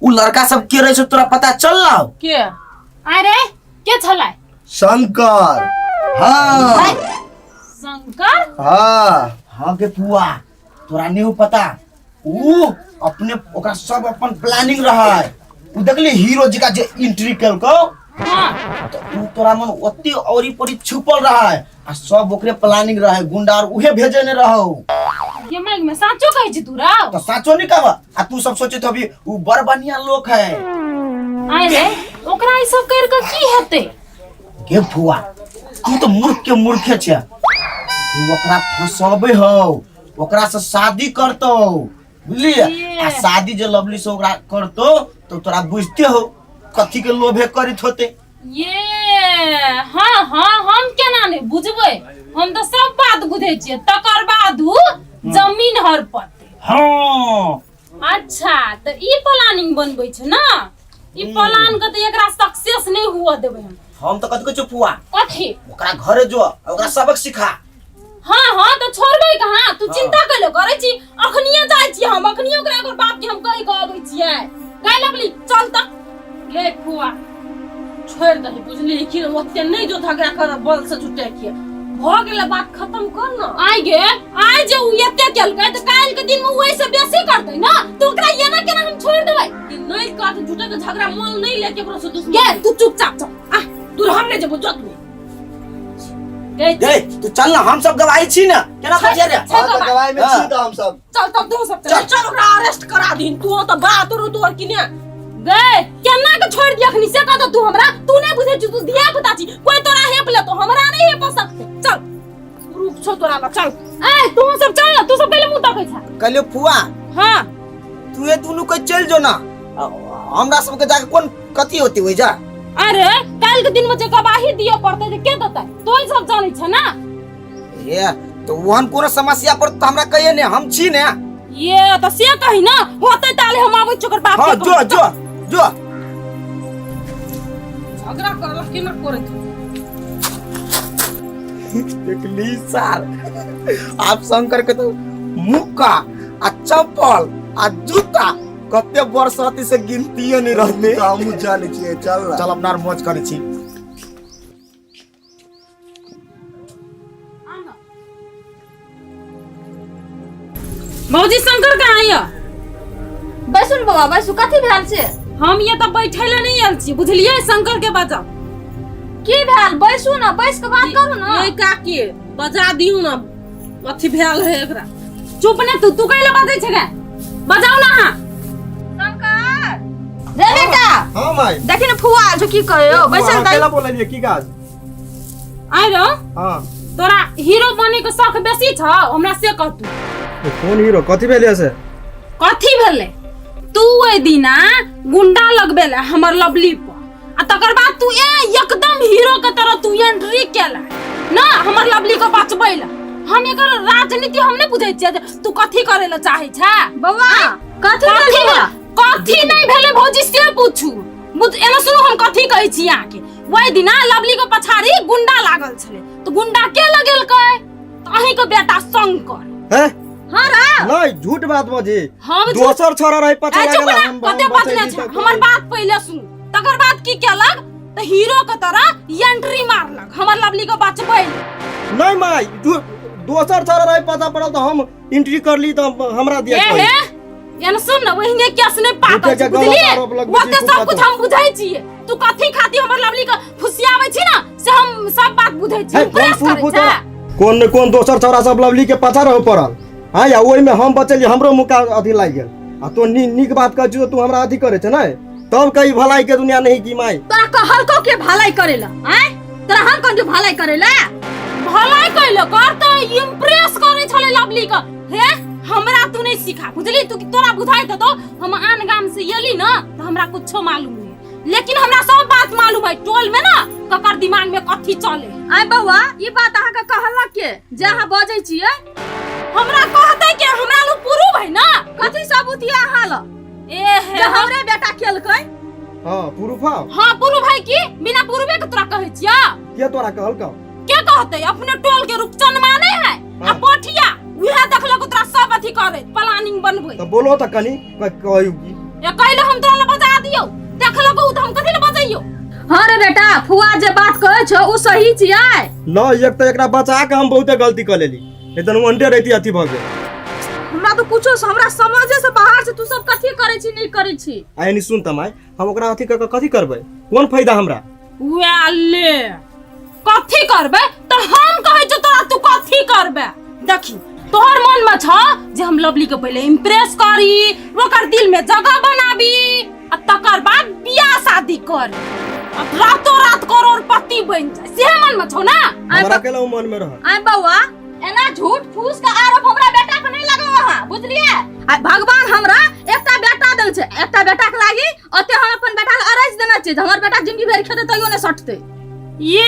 उ लड़का सब के रहे छै तोरा पता चललौ के? अरे के छलै? शंकर। हाँ शंकर। हाँ हाँ के पुआ तोरा नहीं हो पता, उ अपने ओकरा सब अपन प्लानिंग रहा है। उ देखली हीरो जी का जे एंट्री केलको हाँ तो उ तोरा मन ओते औरी परी छुपल रहा है आ सब ओकरे प्लानिंग रहा है, गुंडा और उहे भेजे ने रहो। ये माइक में साचो कहै छी तू राव? तो साचो नहीं कहब आ तू सब सोचैत हबी उ बड़ बढ़िया लोग है। अरे ओकरा ई सब कर के की हेतै? गे फुआ तू तो मूर्ख के मूर्खे छे, तू ओकरा फंसबे हो, ओकरा से शादी करतो बुझली, आ शादी जे लवली से ओकरा करतो तो तोरा बुझते हो कथी के लोभे करित होते। ये हाँ हाँ हम केना नहीं बुझबै, हम तो सब बात बुझै छियै। तकर बाद उ जमीन हड़पतै। हाँ अच्छा तो ई प्लानिंग बनबै छै ना, ई प्लान के तो एकरा सक्सेस नहीं हुआ देबै हम। हम तो कथी कहै छियौ फुआ? कथी? ओकरा घरे जो ओकरा सबक सिखा। हाँ हाँ तो छोड़बै कहाँ, तू चिंता कैले करै छी? अखनिये जाइ छी हम, अखनिये ओकरा ओकर बाप के हम कहि के अबै छियै। गाय लगली चल त गे फुआ छोड़ दही बुझली कि ओते नहीं जो झगड़ा कर बल से जुटे के भ गेलै बात खत्म कर न। आइ गे आइ जे उ एते केलकै त काल्हि के दिन में उ ऐसे बेसी करतै ना, तो ओकरा एना केना हम छोड़ देबै? कि नहीं कर झूठे के झगड़ा मोल नहीं लेके ओकरा से दुश्मन। गे तू चुपचाप चल आ तू हम नहीं जेबो जो तू। गे तू चल ना, हम सब गवाही छी ना केना बजिया रे? हां त गवाही में छी त हम सब। चल तब तू सब चल चल ओकरा अरेस्ट करा दीन तू तो बात रो तोर की ने गए केना के छोड़ दिया अखनी से कह तू हमरा, तू नहीं बुझे छी तू धिया पुता छी, कोई तोरा हेप ले तो हमरा नहीं हेप सकते। चल रुक छो तोरा ला चल। ए तू सब चल ना, तू सब पहले मुंह तकै छ। कहलियो फुआ हां तू ये दुनू के चल जो ना, हमरा सब के जाके कोन कथी होती होई जा। अरे काल के दिन में जे गवाही दिए पड़ते जे के देतै तू सब जानै छ ना। ए तो वहन कोनो समस्या पर तो हमरा कहिए ने, हम छी ने। ये तो से कही ना होते ताले हम आबै छोकर बाप के। हां जो जो जो झगड़ा करलक केना करैत देखली सार आप शंकर के तो मुक्का आ चप्पल आ जूता कते वर्ष रहती से गिनतिये नहीं रहते। हमहूँ जानै छियै, चल ना। चल अपना आर मौज करै छी। भौजी शंकर कहाँ यऽ? बैसू ने बौआ बैसू, कथी भेल छै? हम ये तऽ बैठे लए नहि आयल छी, बुझलियै? शंकर के बजाउ। की भेल? बैसू ने, बैस के बात करू ने। ए काकी बजा दियौ ने, अथी भेल है एकरा। चुप ने तू, तू कैले बजै छै गे? बजाउ ना अहाँ। शंकर रे बेटा। हां माई। देखी ने फुआ आयल छौ, की कहियो बैसल केला बोललियै की काज? आइ रौ। हां। तोरा हीरो बने के शौक बेसी छौ, हमरा से कह तू। कोन हीरो? कथी भेलै से? कथी भेलै? तू ओहि दिना गुंडा लगबेले हमर लवली पर, आ तकर बाद तू ए एकदम हीरो के तरह तू एंट्री केला ना हमर लवली के बचबै ला। हम एकर राजनीति हम नहीं बुझै छियै जे तू कथी करे ला चाहै छै। बौआ कथी कथी भेलै? कथी नहीं भेलै भौजी से पूछू। एना सुनू हम कथी कहै छी अहाँके। ओहि दिना लवली के पछाड़ी गुंडा लागल छलै, तऽ गुंडा के लगेलकै? तऽ अहीं के बेटा शंकर। हैं? हां रे। नहीं झूठ बात बजी। हम दोसर छोरा रही पछा ए, चुप लागल, ना, हम कते बजने बचैली छै? तऽ हमर बात पहिले सुन, तकर बाद की केलक तऽ हीरो के तरह एंट्री मारलक हमर लवली के बचबै। नहीं माई, दोसर छोरा रही पता पड़ल तऽ हम एंट्री करली तऽ हमरा दिया ए कही। हे एना सुन ना, ओहिने केस नहीं पाकल झूठे छै, के गलत बुझलियै? आरोप लगबै छी, ओते खूब सब कुछ बात। हम बुझै छियै। तू कथी खाती हमर लवली के फुसियाबै छी ना, से हम सब बात बुझै छियै। हे, कोन प्रेस फूल करै फूल छै। तोरा? कोन ने कोन दोसर छौड़ा सब लवली के पाछा रहो पड़ल। हाँ या ओहिमे हम बचलियै, हमरो मुका अथी लागि गेल। आ तो नीक बात कहै छी तू हमरा अथी करै छै ने, तब कही भलाई के दुनिया नहीं की माई। तोरा कहलको के भलाई करेला? आय तोरा हम कहलियो भलाई करेला? भलाई कैलो कर तऽ इम्प्रेस करै छलै लवली के। हे हमरा तू नहीं सिखा, बुझली? तू तोरा बुझाइ दे दो, हम आन गाम से एली ना तऽ हमरा कुछो मालूम नहीं, लेकिन हमरा सब बात मालूम है। टोल में ना ककर दिमाग में कथी चले। आय बौआ ई बात अहाँ के कहलक के जे अहाँ बजै छियै? हमरा कहतै के हमरा लू प्रूफ है ना। कथी सबूत ये अहाँ ल? ए हे जे हमरे बेटा केलकै। हां प्रूफ है। हां प्रूफ है की बिना प्रूफे के तोरा कहै छियै? के तोरा कहलकौ? के कहतै? अपने टोल के रूपचन माने है आ पोठिया उहे देखलक तोरा सब अथी करे प्लानिंग बनबै। त बोलो त कनी कहू की ए कहले हम तोरा ल बजा दियौ, देखलक उ त हम कथी ल बजैयौ? हां रे बेटा फुआ जे बात कहै छौ उ सही छियै। न एक त एकरा बचा के हम बहुते गलती क लेली, एकदम अंडे रहती अथी भ गेल। हमरा तो कुछो हमरा समझे से बाहर से तू सब कथी करै छी नहीं करै छी। आ एनी सुन त माय, हम ओकरा अथी क कथी करबै, कोन फायदा हमरा? उहे ले कथी करबै त हम कहै छी तोरा तू कथी करबै। देखी तोहर मन में छ जे हम लवली के पहिले इम्प्रेस करी, ओकर दिल में जगह बनाबी आ तकर बाद बियाह शादी करी, अब रातों रात करोड़पति बन जाए, से मन में छौ ना? हमरा केला मन में रह। आय बौआ एना झूठ फूस के आरोप हमरा बेटा के नहीं लगाओ अहाँ, बुझलियै? आ भगवान हमरा एकटा बेटा देल छै, एकटा बेटा के लागी ओते हम अपन बेटा के अरज देना छै, हमर बेटा जिंदगी भरि खेतै तैयो नहि सटतै। ये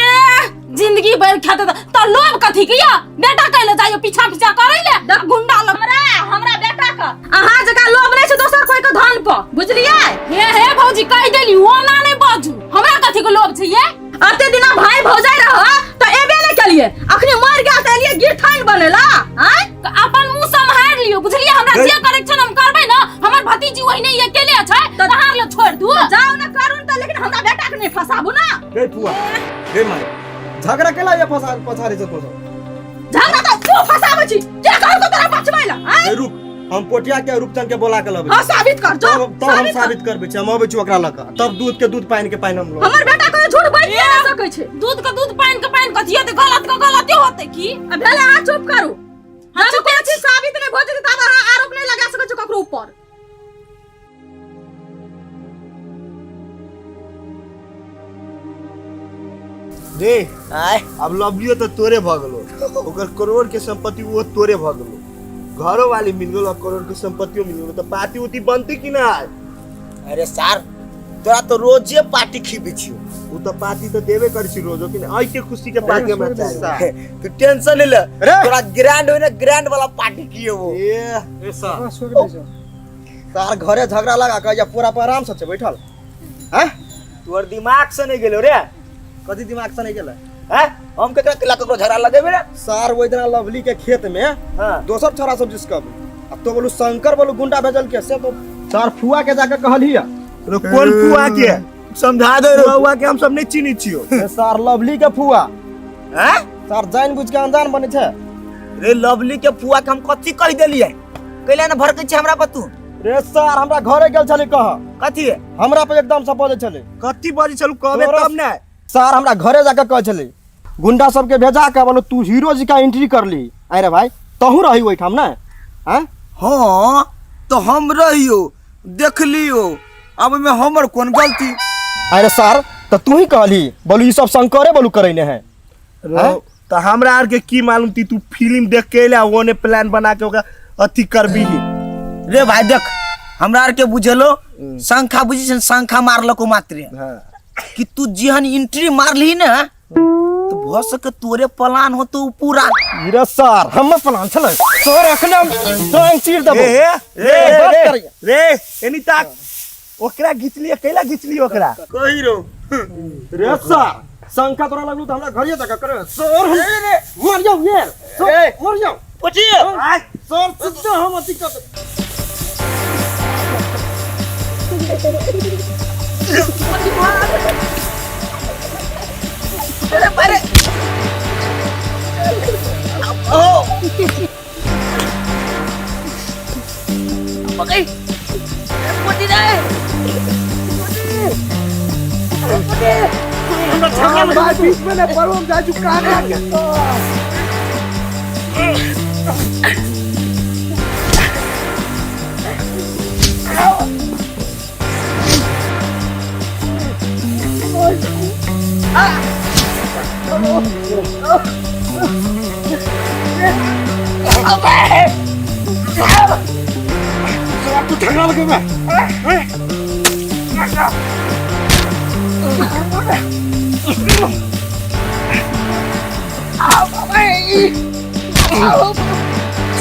जिंदगी भरि खेतै त लोभ कथी के या? बेटा कैले जाइयो पीछा पीछा करै ले गुंडा लोग। हमरा हमरा बेटा के अहाँ जकाँ लोभ नहि छै दोसर कोई के धन पर, बुझलियै? हे हे भौजी कहि देली ओना नहि बाजू, हमरा कथी के लोभ छै ये? अते दिना भाई भौजाई रह त एबे नहि केलियै, अखनी मरि गेल त एलियै गिरथाइन बनेला। आँय त अपन मुंह सम्हारि लियौ, बुझलियै? हमरा जे करै छै हम करबै ना, हमर भतीजी ओहिने अकेले छै त अहाँ ले छोड़ि दू। जाउ ने करू त, लेकिन हमरा बेटा के नहि फसाबू ना। गे फुआ गे माय, झगड़ा केला ये फसा पछाड़ी से तो सब झगड़ा त तू फसाबै छी, के कहलको तोरा बचबै ला? आँय ए रुक, हम पोटिया के रूपचंद के बोला के लबै। हां साबित कर जो, तब हम साबित करबै छी, हम अबै छी ओकरा लऽ कऽ, तब दूध के दूध पानि के पानि हम लऽ। हमर बेटा के झूठ बाजि नहि सकै छै। दूध के दूध पानि के पानि कथी हेतै? गलत के गलते होतै की? आ भेलै अहाँ चुप करू, जब कोनो चीज साबित नहि भऽ जेतै तब अहाँ आरोप नहि लगा सकै छी ककरो ऊपर। रे आय अब लवलियो तो तोरे भ गेलो, ओकर करोड़ के संपत्ति वो तोरे भ गेलो, घरो वाली मिल गेलो, करोड़ के संपत्तियों मिल गेलो, तो पार्टी उती बनती कि ना? अरे सार तोरा तो रोजे पार्टी खिबै छियो। उ तो पार्टी तो देबे करै छी रोजो, कि ऐ के खुशी के पार्टी हमरा चाही। तू टेंशन नहीं ले, तोरा ग्रैंड होय ना, ग्रैंड वाला पार्टी किएबो। ए सार तार घरे झगड़ा लगा के या पूरा पर आराम से छै बैठल। हैं तोर दिमाग से नहीं गेलो रे। कथी दिमाग से नहीं गेलै? हैं हम केकरा केला ककरो झगड़ा लगेबे रे? सार ओहि दिना लवली के खेत में दोसर छोरा सब जिसकब आ तो बोलू शंकर बोलू गुंडा भेजल के से तो सार फुआ के जाके कहलिया। रे कोन फुआ के समझा दे रे? फुआ के हम सब नहीं चिनी छियो। ए सार लवली के फुआ। हैं? सार जान बुझ के अनजान बने छे। रे लवली के फुआ के हम कथी कहि देलियै? कैला ने भड़कै छै हमरा पर तू? रे सार हमरा घरे गेल छली कह। कथी? हमरा पर एकदम से बजै छले। कथी बजै छलू कहबे तब ने। सार हमरा घरे जाके कहै छले गुंडा सबके भेजा के बोलो तू हीरो जी का एंट्री कर ली। अरे भाई तहू रही ओहिठाम ने? हैं? हाँ तो हम रहियो देखलियो, अब में हमर कोन गलती? अरे सार तो तू ही कहली बोलू ई सब शंकरे बोलू करैने है। तो हमरा आर के की मालूम ती तू फिल्म देख के अइला ओने प्लान बना के ओकरा अथी करबी। रे भाई देख हमरा आर के बुझलो शंखा बुझी छै, शंखा मारलको मात्र। कि तू जेहन एंट्री मारली ने तो भ सके तोरे प्लान हो तो पूरा। रे सार हमर प्लान छलै तोर अखने हम टांग चीर देबो। ए रे बात रे करैया। रे एनी ताक ओकरा घिचलिए कैला घिचलिए ओकरा कहि रो। रे सार शंखा तोरा लगलू त हमरा घरिये जाके करे सर हम मर जाऊ यार सर मर जाऊ पचिए सर सीधा हम अथी कर अरे अरे ओ पकड़ पति रे पति हमरा झगड़ा में बीच में न पड़ो हम जाजू कहां के। तू झगड़ा लगेबे?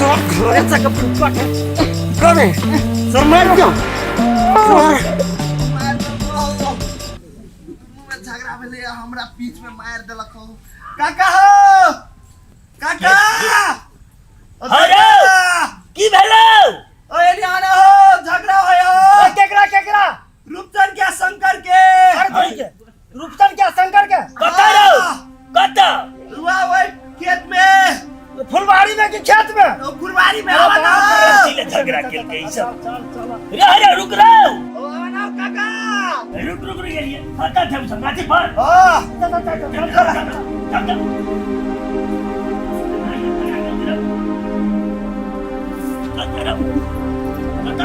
सर घरे जाके फुका के करे सर मार क्यों सर? झगड़ा भेलै हमरा बीच में मार देलक हो। काका हो काका। अरे की भेलौ? ओ एनी आना हो झगड़ा होय हो। केकरा केकरा? रूपचंद के शंकर के। अरे तोरी के रूपचंद के शंकर के कत रौ? कत रुआ ओइ खेत में फुलवारी में कि खेत में? ओ फुलवारी में आवा ना हो। झगड़ा केलकै ई सब। रे रे रुक रौ। ओ आवा ना काका। रुक रुक रुक गेलिए कत छै सब गाछी पर? हां चल चल चल चल चल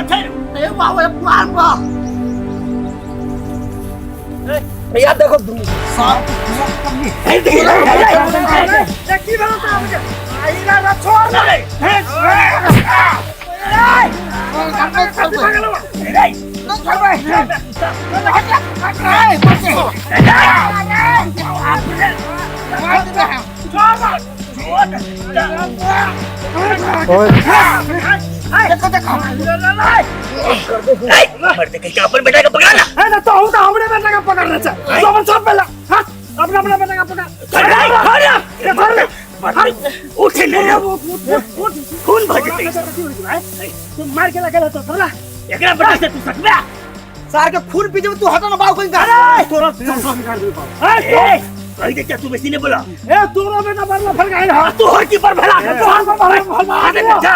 चल ए बाबा मार बा। यार देखो दुनू सार की भेलो तोरा बुझे? आइला रे छोड़ ना रे। मरते कहीं अपन बेटा के पकड़ा ना। है ना तो हम तो हमरे बेटा के पकड़ने छे। तो अपन सब पहला हां अपना अपना बेटा के पकड़। उठ ले उठ खून भर जेतै। तू मार के लगल तो थोड़ा एकरा बेटा से तू सकबे? सार के खून पी जेबे तू हटो ना बाबू कहीं का। तोरा सब निकाल दे बाबू। ए कहि दे क्या तू बेसी नहीं बोला। ए तोरा बेटा बरला फलगाइल हा। तू हर की पर भला तू हर पर भला भला जा।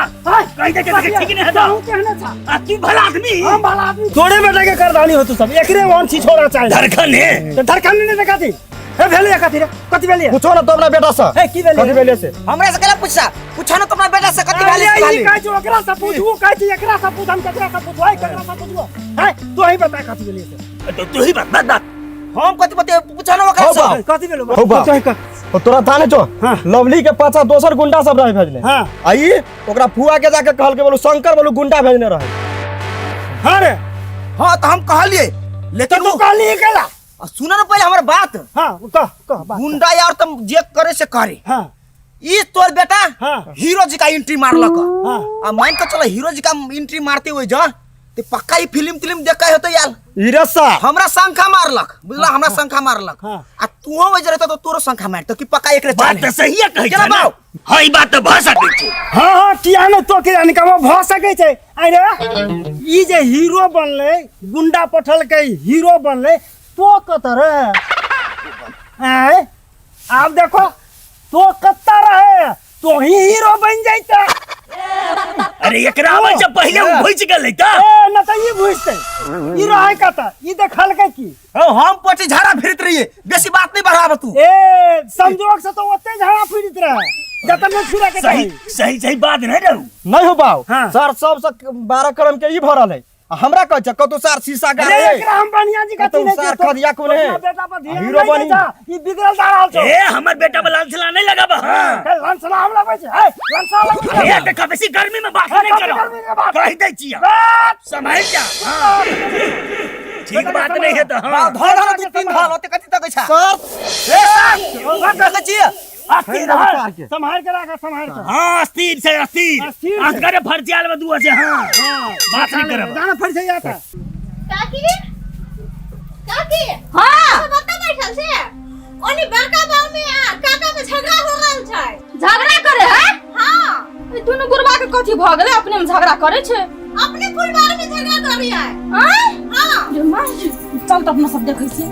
कहि दे के ठीक नहीं है तू कहना था आ तू भला आदमी। हम भला आदमी तोरे बेटा के करदानी हो तू सब एकरे वंशी छोड़ा चाहे धरखन है तो धरखन ने कथी ए भेलै कथी रे कथी भेलै? पूछो ना तो अपना बेटा से। ए की भेलै? कथी भेलै से? हमरा से केला पूछा? पूछो ना तो अपना बेटा से कथी भेलै से? ई कहै छै ओकरा से पूछ, ऊ कहै छै एकरा से पूछ, हम केकरा से पूछू? ए केकरा से पूछू? हैं तू ही बता कथी भेलै से? तो तू ही बता बता हम कथी बते पूछो ना ओकरा से कथी भेलै? हो बा हो तोरा थाने छो लवली के पाछा दोसर गुंडा सब रहे भेजने। हां आ ई ओकरा फुआ के जाके कहल के बोलू शंकर बोलू गुंडा भेजने रहे। हां रे हां तो हम कहलिए लेकिन तू कहलिए केला? सुन ना पहले हमर बात। हां कह कह बात। गुंडा यार तुम जे करे से करे। हां ई तोर बेटा हां हीरो जी का एंट्री मारलक। हां आ मान के चलो हीरो जी का एंट्री मारते हुए जा ते पक्का ई फिल्म तिल्म देखै होतै यार। ई रे सार हमरा शंखा मारलक बुझला, हमरा शंखा मारलक आ तू हो जे रहता तो तोरो शंखा मारतो कि पक्का एकरे बात चाल तऽ सहिए कहै केना छै ने। बाउ? हाँ ई बात तऽ भऽ सकै छै। हाँ हाँ किया ने तो के अनकमा भऽ सकै छै। अरे ई जे हीरो बनलै गुंडा पठल के हीरो बनलै तो कत रहे? आय आब देखो तो कत रहे तो ही हीरो बन जाइता। अरे एकरा आबै से पहिले उ घुसि गेलै तऽ। ए न त ई घुसतै ई रहै कत ई देखलकै की? हम पटी झाड़ा फिरत रहिए, बेसी बात नहीं बढ़ाब तू। ए संजोग से तो ओते झाड़ा फिरत रहे जतन में फिरा के सही सही सही बात नहीं रहू। नहीं हो बाऊ सर सबसे 12 करम के ई भरल है हमरा कहै छै कतौ सार शीशा गाड़े अरे एकरा हम बढ़िया जी कतौ कथी नहीं सार खदिया कोने अपना बेटा पर ध्यान हीरो नहीं बनी। देता, ई बिगड़ल जा रहल छौ। ए हमर बेटा पर लालछला नहीं लगाब। हां ए, लंसला हम लगबै छै, ए लंसला लगबै छै। ए देखा बेसी गर्मी में बात नहीं करो, गर्मी में बात। कहि दै छियै संभल जा। हां ठीक बात नहीं है तो। हां धर धर तू तीन धाल ओते कथि तकै छ सर? ए सर कथि तकै छियै? अस्थिर रह, संभाल के राख, संभाल के। हां अस्थिर से अस्थिर अस्थिर से। असगरे फर्जियाल में दुआ से। हां बात नहीं करब जाना फर्ज जाता। काकी काकी हाँ। बता बैठल छे ओनी बड़का बाऊ में आ काका में झगड़ा हो रहल छै। झगड़ा करे है? हां ई दुनू गुरबा के कथी भ गेलै अपने में झगड़ा करे छै? अपने फुलबाड़ी में झगड़ा करे है। आय हां रे मां चल त अपना सब देखै छी।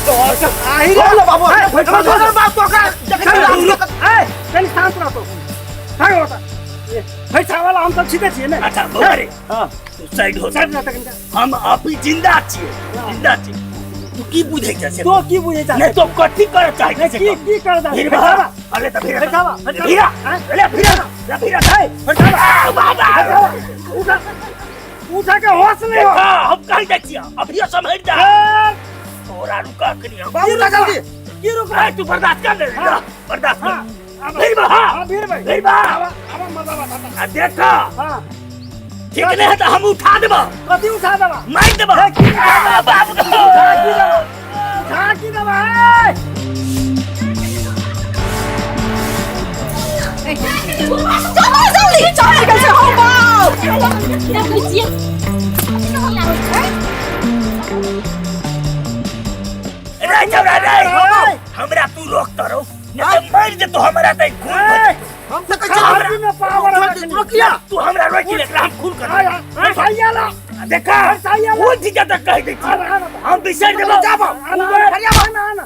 आही रे बाबू बाप तो का ए कनी शांत रहो तो भाग होता पैसा वाला हम सब छिते छियै ने। अच्छा बौआ रे हां तू साइड हो साइड रहता कनिका। हम आप ही जिंदा छियै जिंदा छियै। तू की बुझै छै से? तो की बुझै छै? नहीं तो कथी करऽ चाहै छै से? की की कर दा? फिर बाबा अरे त फिर बैठावा, फिर अरे फिर अरे फिर ए बाबा उठा उठा के होश नहीं हो। हम कहि दै छियै अभी समझ जा तोरा रुका कनी हम बाबू जल्दी की रुका? तू बर्दाश्त कर ले बर्दाश्त कर। फिर बा फिर भाई फिर बा अब मजा बता देखा। हां ठीक नहीं है तो हम उठा देबो। कथी उठा देबा? मार देबो। बाप उठा की देबा? उठा की देबा? चलो जल्दी चल गेल छै हो बाप देखै छियै रे छौड़ा रे हमरा तू रोक तरो नहीं तो मर जेतो हमरा त खून हम त कहै आदमी में पावर है रोकिया तू हमरा रोकी ले हम खून कर भैया ला देखा वो चीज तक कह दै छी हम बिसर देबो जाबो आना ना ना।